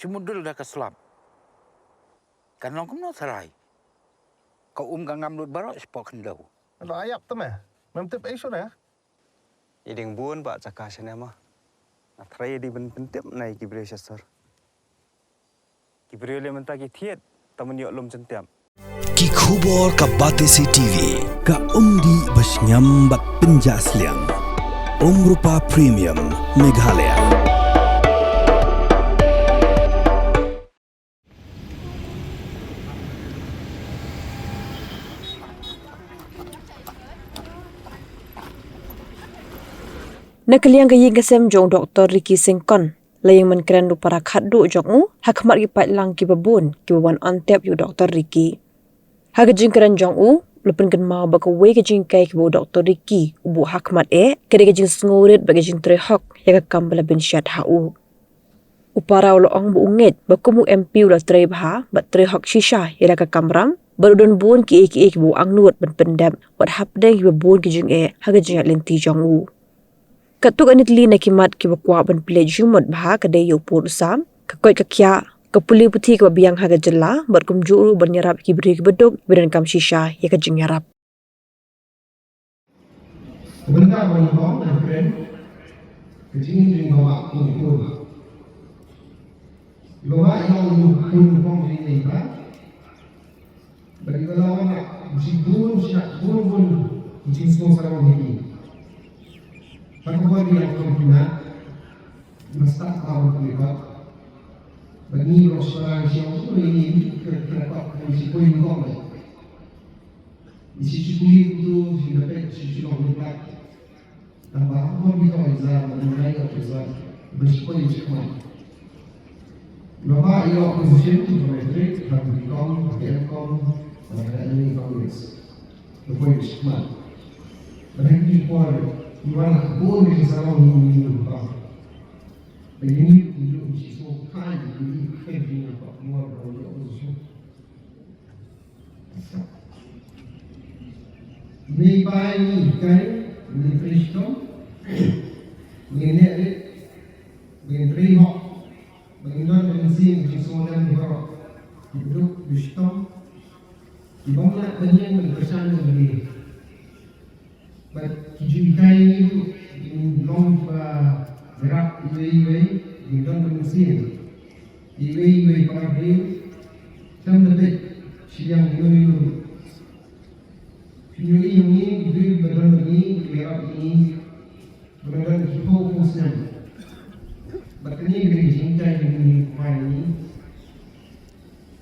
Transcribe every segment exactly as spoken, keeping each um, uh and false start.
Te mut dul da ka slap. Kan long kumno tharai. Ka um ka ngam lut baroh shapoh khyndew. Lo ayap te me. Mem tip ei shuh ne? I ding bun ba jaka shane ma. Nga tharai i ding ban pyntip na i ki briew sha sor. Ki briew le mynta ki thied ta man ïoh lum jyntiap. Ki khubor ka Batesi T V, ka umdih ba shngiam bad pynjah sliang. Umrupa Premium, Meghalaya. Na ka liang ka ïing ka sem jong u Doktor Ricky Syngkon, la ïeng ban kren da u para khadduh jong u, ha khmat ki paidlang kiba bun, kiba wan antep ïa u Doktor Ricky. Ha ka jingkren jong u, u la pynkynmaw ba kawei ka jinghikai kaba u Doktor Ricky u buh ha khmat eh, ka dei ka jingsngewrit bad ka jingtrei hok ïa ka kam ba la bynshet ha u. U para u la ong ba u ngeit ba kum u M P u la trei bha bad trei hok shisha ïa la ka kamram, bad u don bun kiei kiei kiba u angnud ban pyndep, wat hapdeng kiba bun ki jingeh ha ka jingïaid lynti jong u. Katto katne tylli na ki mat kiba kwah ban pynleit jingmut bha ka dei ïa u pud u sam, ka koit ka khiah, ka pule puthi kaba biang ha ka jylla, bad kumjuh ruh ban ïarap ïa ki briew kiba duk, ba donkam shisha ïa ka jingïarap. Ka bynta ba nyngkong, ka kren, ka jingim jong i Bah Bah kum i Pud. I Bah Bah i long u khun nyngkong jong i Bah. Bad i ba la wan na jingim bun shna bun bun jingsngew sarong ha i. Ha ka por i la kum khynnah, i ba stad ka wan kum i Bah. Bad ngi ruh shipara ngi shu ong, kum i ni, khynnah, khynnah, kum i shi poi nyngkong. Ngi shu shu pule kumto, shu da peit, shu shu long kumto. Tang ba ha khmat ngi ïoh exam, ngi ïoh exam. Ba shu poi shu khmat. Naba ïoh position, ba matric, ba B Com, ba M Com, ba M A, ba English. Ba poi shu khmat. Ba ha kine ki por, ngi wan ha ka bun ki sarong ngi ngi ngi ba. Ba ngi ngi ngi ngi shu shu kai, ngi ngi kai ngi ngi ba ngi wan ba ïoh position. Ngi bai ngi kai, ngi trei shitom, ngi leh rit, ngi trei hok, ba ngin don ka mynsiem ka jingsngewlem baroh. Ngi duk, ngi shitom, ngi bym lah ban ïeng ban kyrshan ïa lade. Bad ki jinghikai ngi ruh kin long ba ïarap iwei iwei, kin don ka mynsiem iwei iwei para briew. Khlem da beit shiliang ino ino ruh. Phin ïohi ïa ngi, ki briew ba don bad ngi, ki ïarap ïa ngi, ba la don ki phew phew snem. Bad kane ka dei ka jinghikai jong ngi, ba ngi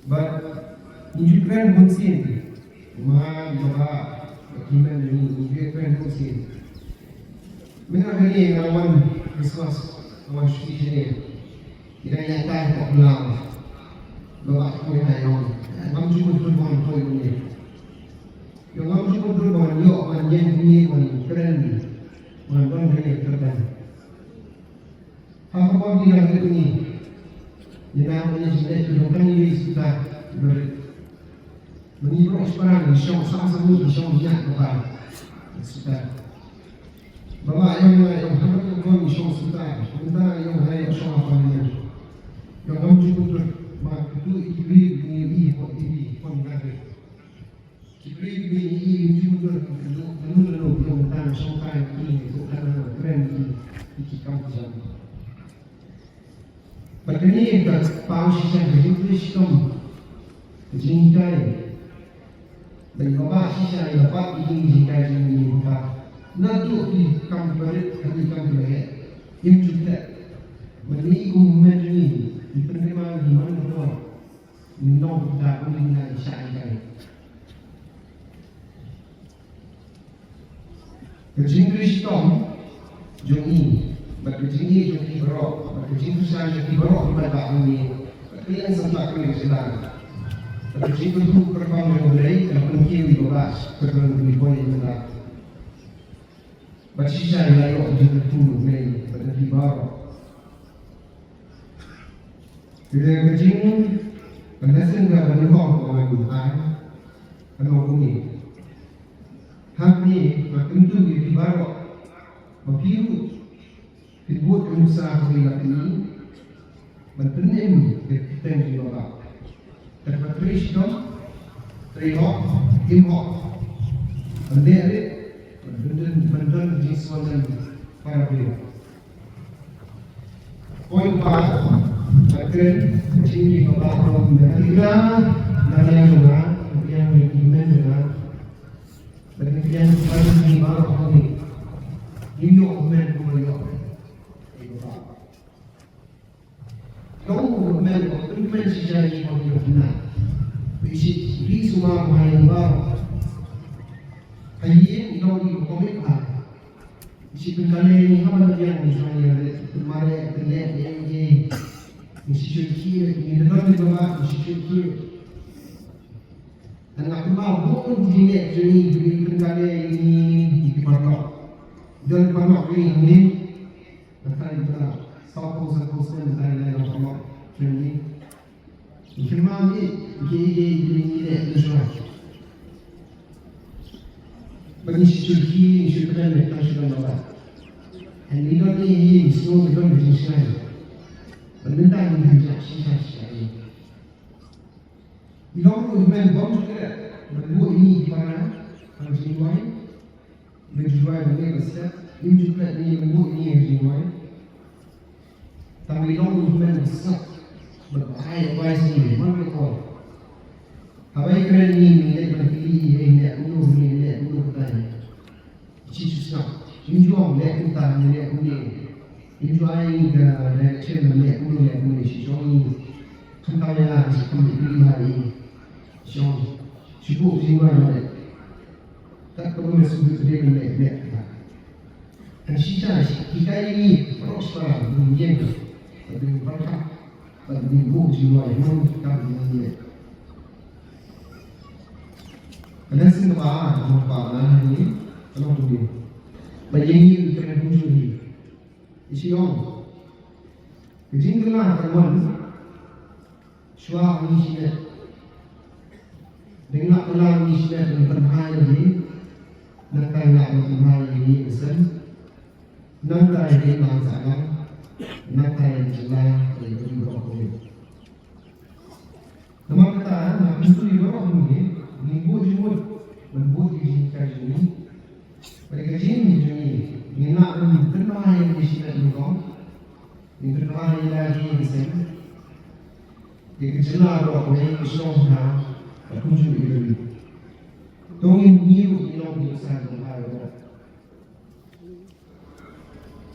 Bad ngi ju kren bun sien. Ma, ïa ba, ba ki men ngi, ngi ju kren bun sien. Mynta kane nga wan Christmas, nga wan shuti shane. Ngi dang ïatai hapoh Palau. Ba ba khuid ha ïong. Ngam ju mut pynban poi kumne. Ïong ngam ju mut pynban ïoh ban ïeng kumne ban kren. Ban ban kane kren. Ha ka por ngi dang rit ngi. Ngi nang ngi shu leit ki dong kan ngi sita. Ngi rit. Ngi bro sekarang ngi shong sama sama ngi shong nya ka pa. Sita. Ba ba ïong ïong ha ka por ngi shong sita. Ngi ta ïong ha ïong shong apa ngi. Ïong ngam ju putut. Ma kutu i kiwi ngi i ko i wi ko ngi rit. Ki briew kiba ïeit ki ju don ka lok, ka lok, ka lok, ka lok, tang shongkai ki, ka lok, ka lok, kren ki, ki, ki kam ki jam. Bad kane ka paw shisha ka jingkyrpad shitom, ka jinghikai. Bad kaba shisha ïa ka pat ka jinghikai jong ngi ka pat. Naduh ki kam kiba rit haduh ki kam kiba heh. Im ju tleh. Bad ngi kum mynta ngi, ngi pynrem ngi man ka por. Ngi nong da kum ngi nang shah ngi kai. Ka jingkyrpad shitom jong ngi, bad ka jingïeit jong ki baroh, bad ka jingkyrshan jong ki baroh ki paidbah jong ngi, bad ka liang sngewbha ka liang jylla, bad ka jingkyrkhu kyrpang jong U Blei, ka pynkiew ïa u Bah, ka don ka poi mynta. Bad shisha ïa la ïoh ka jingkyrkhu U Blei, bad ka phi baroh. Ka dei ka jing, ka lesson kaba nyngkong kaba ngan ai, ka long kumne. Hangne, nga kyntu ïa phi baroh, ba phi ruh, phin bud ka nuksa kaba ïa phi, Ban pynim ïa ka kyrteng jong u Baba. Te kaba trei shitom, trei hok, im hok. Ban leh rit, ban don, ban don jingsngewlem para briew. Point ba, ba kren, ka jingim i Baba Aaron, da ka liang, da ka liang jong nga, da ka liang jong i hynmen jong nga, da ka liang jong i baroh hangne. Ngim ïoh hynmen kumba ïoh i Baba. Long u hynmen, u hynmen shisha ïa ki, u hynmen. Phi shi, phi sumar ma ïa u baroh. Ka ïing i long i u comic ha. Shi pynkylla ïa ngi ha ba la biang ngi sngewbha ïa ngi, pynmareh, pynleh ïa ngi. Ngi shu shu ki, ngi don ngi don ba, ngi shu shu ki. Ngi la kynmaw bun ki jingeh jong ngi, ngi pynkylla ïa ngi, ngi ki paralok. Don paralok ïa ngi, ngi. Ngi trai ïa ki paralok. Saw phew, saw phew snem ngi trai ïa ki paralok jong ngi. Ngi kynmaw ïa ki, ïa ki, ïa ki, ïa ki leh mynshuwa. Ba ngi shu shu ki, ngi shu pynleh tang shu don Baba. Hynrei ngi don ïa ngi, ngi sngew ngi don ka jingshai. Ba mynta ngi hynrei shisha shisha ïa ngi. I long u hynmen bym ju klet ban buh ïa ngi ki para ha ka jingduwai. Ban ju duwai ban leh ba siat, im ju klet ïa ngi ban buh ïa ngi ha ka jingduwai. Tang i long u hynmen ba siat, ba ai advice ïa ngi man ka por. Haba i kren ïa ngi, ngi leit ban kylli ïa i, ngi leh kumno, ngi leh kumno katai. Shi shu sngap. Im ju ong leh kumta, leh kumne. Im ju ai ka direction ban leh kumno, leh kumne. Shi shu ong i. Khamtam ïa nga, shi kham ïa i. Shi ong. Shi buh jingwan ban leh. Kat kaba me sngewthuh ban leh, leh kumta. Kan shisha, shi hikai ïa ngi. Baroh shi para, ban ïeng. Ban pyrkhat. Bad ngi buh jingduwai ïa ngi, ka ngi ïa. Ka lesson kaba ar, kaba ar na ngi, ka long kumne. Ba ïa ngi u kren kumjuh hi. I shi ong. Ka jingkylla kan wan. Shuwa ngi shimet. Dang lah kylla ngi shimet ngi pynhai ïa ngi. Nangta ngi lah pynhai ïa ngi ka sem. Nangta ïa ngi nang sahlang. Nangta ïa ngi jylla ïa ka jingdon kumne. Namar kata, nga kyntu ïa baroh ngi, ngin buh jingmut, ban buh ïa ka jinghikai jong ngi. Bad ka jingim jong ngi, ngin lah ban pynbha ïa ka jingim jong ngi. Ngin pynbha ïa ka jingim jong ngi. Ïa ka jylla baroh kawei, ka shnong ha, bad kumjuh ïa ka ri. To ngin, ngi ruh ngin long ki nongsan jong ka baroh.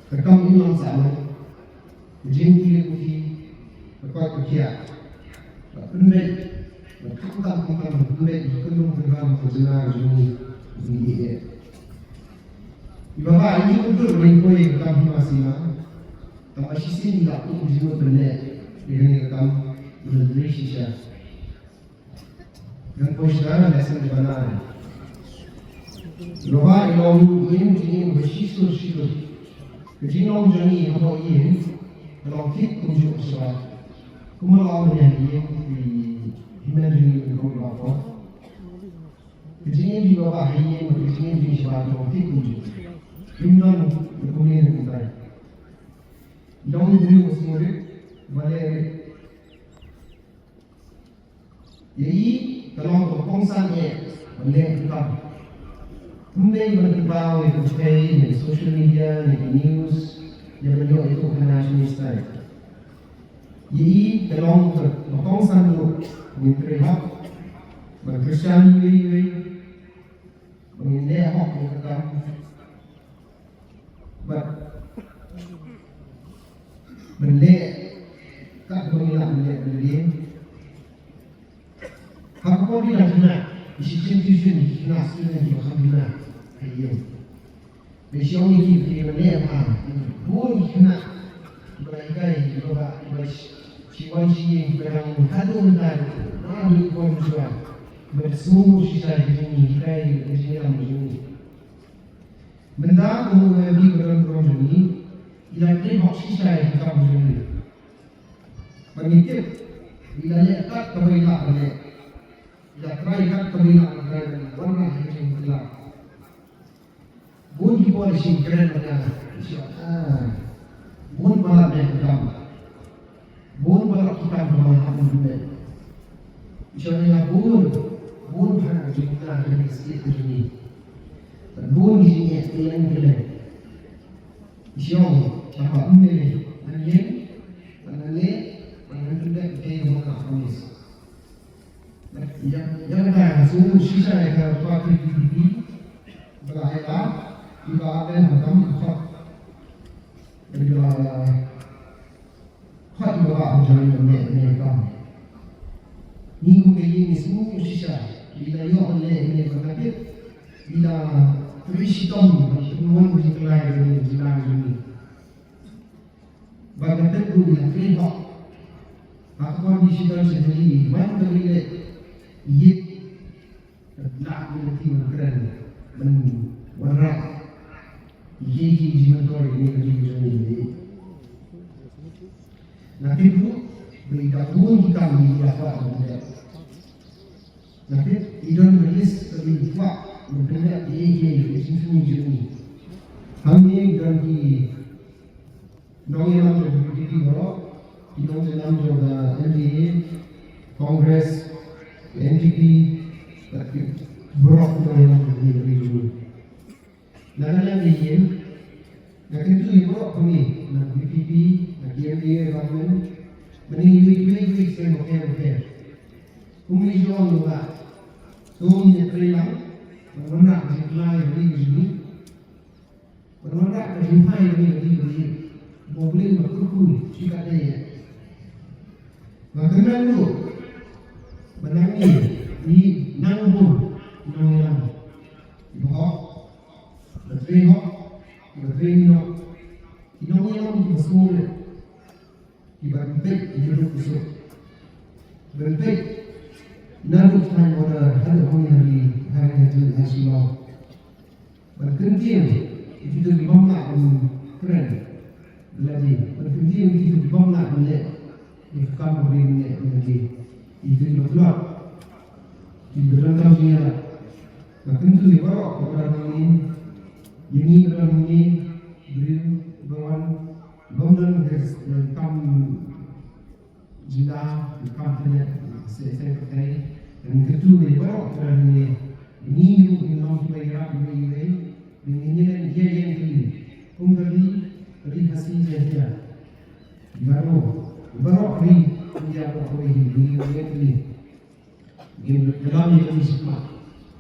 Ka kam im lang sah lang. Ka jingkylli kylli, ka koit ka khiah. Ka pynbeit, ka khamtam khamtam, ka pynbeit, ka kynrung kynram, ka jylla jong ngi, jong ngi eh. I Baba, i kyntur, i poi, ka kam hima sima. Tang ba shisien i la pynjulor pynleh, i kane ka kam, i la dei shisha. Ngan poi sha ka lesson kaba lai. Naba i long ïing jingim ba shisur shisur. Ka jinglong jong ngi haba ïing ka long thik kumjuh ka shabar. Kumba long mynne ha ïing i hynmen jong ngi kum ba ko. Ka jingim jong ngi ba ha ïing ka jingim jong ngi shabar ka long thik kumjuh. Im don ka kumne ka kumtai. Long kumjuh ka sngewrit ba leh rit. Ïa i, ka long ka kongsan eh, ban leh ka kam. Ym dei ban pynpaw ïa ka jingïeit, ïa social media, ïa ki news, ïa ban ïoh ïa ka organization style. Ïa i, ka long ka, ka kongsan ruh, ban trei hok, ban kyrshan iwei iwei, ban leh hok ïa ka kam. Bad ban leh kat ba ngi lah ban leh ban leh. Ha ka por ngi dang khynnah, ngi shu shim tuition, khynnah student kiba kham khynnah ha ïing. Ngi shu ong ïa ki, ki ban leh bha. Bun ki khynnah kiba la hikai, kiba, kiba shi wan shi ïing, kiba dang haduh mynta, na dei ki bun shuwa. Kiba sngewsih shisha ïa ka jinghikai, ka jingïalam ka jong ngi. Mynta ka mut ka mih ka don ka don jong ngi, i la trei hok shisha ïa ka kam jong ngi. Ba ngi tip, i la leh kat kaba i lah ban leh. I la try kat kaba i lah ban try ban wanrah ïa ka jingkylla. Bun ki por i shu kren bad nga, i shu, ah, bun palat ïa ka kam. Bun baroh ki kam ba hap ban pynlong. Sha ïa bun, bun ha ka jingkhlaiñ ka jingïaseng ka jingïaseng. Bun ki jingeh kylleng kylleng. Sha ïa ba ym lei lei, ban ïeng, ban leh, ban pynlong ka jingmut ka promise. Ïa, ïa kata ka shu shisha ïa ka party P P P. Ba la ïa la, iba ïa la kam khot. Iba la khot iba la ïa la ne ne kam. Ni kum ka ïing ni shu shisha. Ila ïoh ne ne ba ka tip. Ila three shitom ba tymmen ba jingkhlaiñ jong ni, jingkhlaiñ jong ni. Ba ka tip ruh ïa three hok. Ba ka khot ni shitom sha jong ni, wan ka ni le. Ïit. Ka lah ban lynti ban kren ban wanrah ïa ki jingmyntoi ïa ki jingmyntoi. Nga tip ruh ba i da bun ki kam ïa ki kwah ban leh. Nga tip i don ka list ba i kwah ban leh ïa ki jingmyntoi jong i. Hangne i don ki nongïalam jong ka P D P baroh, ki nongïalam jong ka M D A, Congress, N P P, bad ki baroh ki nongïalam jong ka P D P. Na ka liang ka ïing, nga kyntu ïa baroh kawei, na P P P, na P M D A government, mynne ïa kiwei kiwei ki seng bapher bapher. Kumne jong nga, to ngin ïatrei lang, ban wanrah jingkhlaiñ ïa ka ri ka jong ngi. Ban wanrah ka jingphai ïa ka ri ka jong ngi. Ba U Blei un kyrkhu shikatdei ïa. Nga kyrmen ruh ba nangne ngi nang bun nongïalam kiba hok, kiba trei hok, kiba trei noh, ki nongïalam kiba sngewrit. Kiba peit ïa ki ruh ki suk. Ban peit naduh thaiñ border haduh hangne ha ri, ha ri ha Shillong. Ban kyntiew ïa kito ki bym lah ban kren. Lada ban kyntiew ïa kito ki bym lah ban leh ïa ka kam kaba ri ban leh, lada ïa kito kiba tlot, kiba donkam jingïarap. Ban kyntiew ïa baroh kiba don hangne, ïa ngi kiba don hangne, briew kiba wan, bym don ka kam jylla, kam pynïaid, se se ka kai. Ngi kyntu ïa baroh kiba don hangne. Ngi ruh ngin long kiba ïarap iwei iwei. Ngin ïeng ïa ïeng kylli. Kum ka ri, ka ri Khasi Jaiñtia. Baroh, baroh ri India baroh kawei hi, ngin ïeng ïa kylli. Ngin ïalam ïa ka ri shakhmat.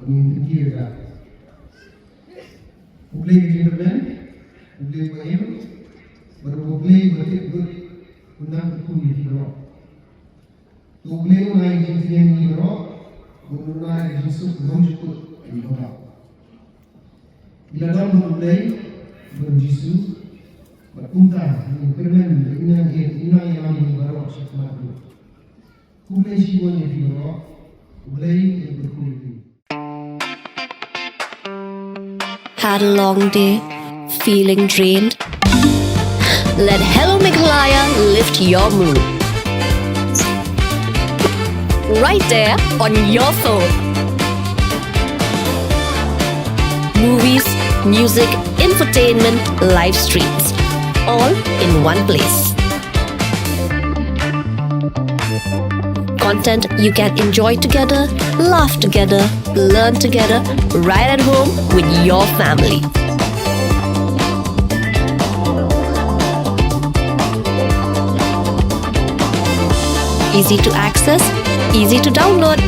Ngin pynkhie ïa ka. U Blei ka jingkyrmen, U Blei uba im, bad U Blei uba tip lut, un nang kyrkhu ïa phi baroh. To U Blei un ai jingtngen ïa ngi baroh, bad un ai jingsuk bymjukut ïa ngi baroh. Ngi la don bad U Blei bad U Jisu, bad kumta ngin kyrmen, ngin nang ïalam ïa ngi baroh shakhmat lut. Khublei shibun ïa phi baroh. Khublei ïa phi. Had a long day? Feeling drained? Let Hello Meghalaya lift your mood. Right there on your phone. Movies, music, entertainment, live streams, all in one place. Content you can enjoy together, laugh together, learn together, right at home with your family. Easy to access, easy to download.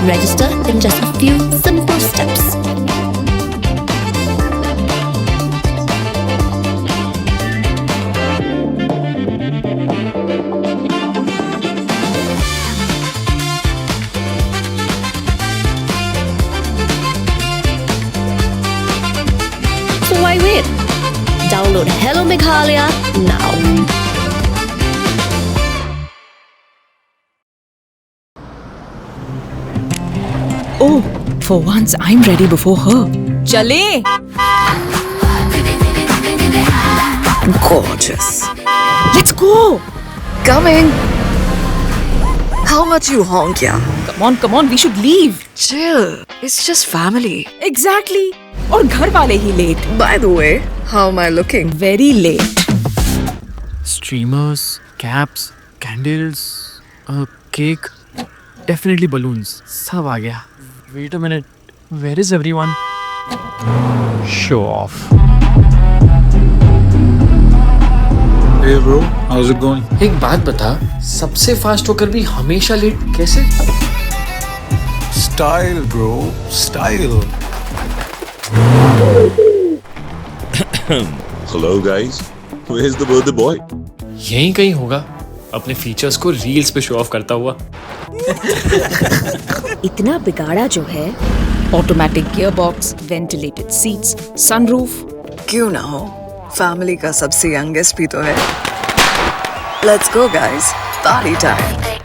Register in just a few simple steps. So why wait? Download Hello Meghalaya now. Oh, for once I'm ready before her. Chale! Gorgeous. Let's go! Coming! How much you honk, yeah? Come on, come on, we should leave. Chill. It's just family. Exactly. और घर वाले ही late. By the way, how am I looking? Very late. Streamers, caps, Candles, a cake, definitely balloons. सब आ गया. Wait a minute, where is everyone? Show off. Hey bro, how's it going? एक बात बता, सबसे फास्ट होकर भी हमेशा लेट कैसे? Style, bro, style. Hello, guys. Where's the birthday boy? यहीं कहीं होगा, अपने फीचर्स को रील्स पे शो ऑफ करता हुआ. इतना बिगाड़ा जो है. Automatic gearbox, ventilated seats, sunroof. क्यों ना हो, फैमिली का सबसे यंगेस्ट भी तो है. Let's go guys, party time.